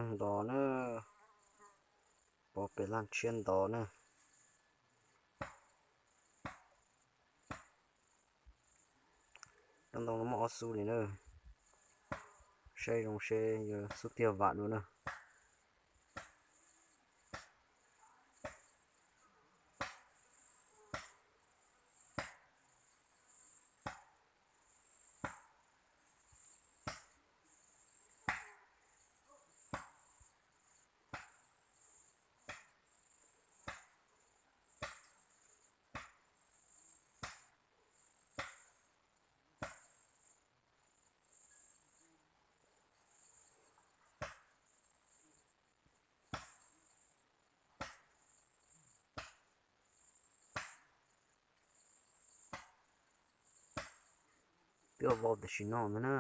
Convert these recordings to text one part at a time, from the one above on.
Ntov na, pov pem laj tshiab ntov na. Rab ntoo no muaj ob xub li na. Saib zoo seb yuav xub tiag vam dua na. Twb vau tam sim no ntag na.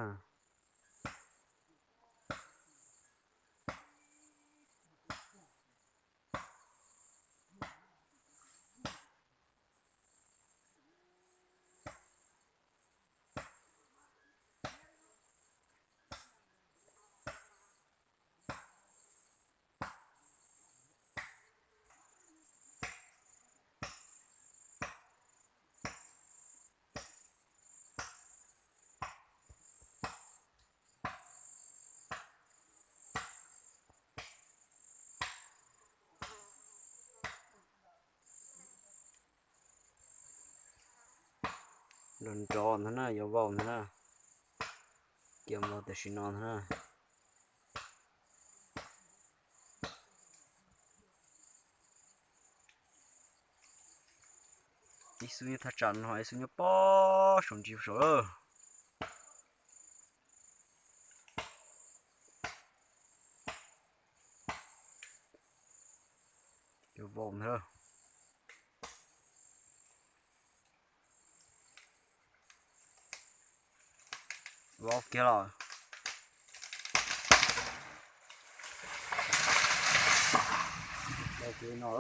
Nrov nrov ntag na, yuav vau ntag na. Cia vau tam sim no ntag na. Ib xub nyob thaj tsam no, ib xub nyob pob saum ntsis saud lawm. Yuav vau ntag. Vau kiag los. Vau kiag no,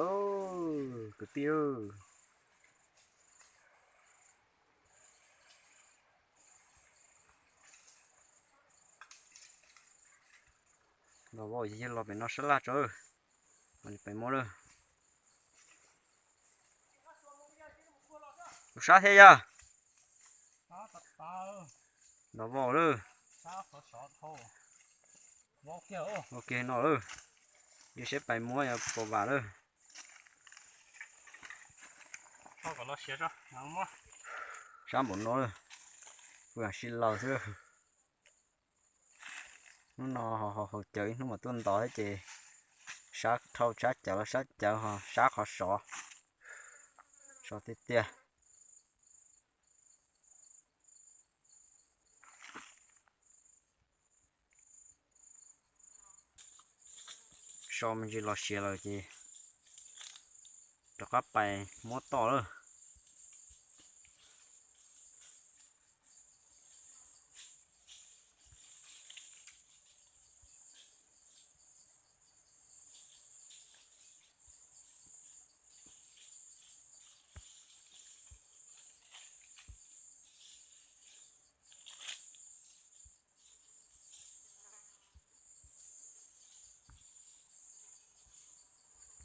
kwv tij. Los vau, yog los pem no sab laj tso. Pem muab lawm. Tus sab thiab yog. Los vau lawm. Vau kiag no lawm. Yog seb pais muab yog puas vam lawm. Sab npaum no lawm. Kuv lam sib laws xwb. Hnub no ho haus cawv ib hnub mas tuaj ntov thiab ces sab dhau sab cawv los sab cawv ho sab qhov sov. Sov tiag tiag. So me ntsis los siav lawm ces rov qab pais muab toj lawm.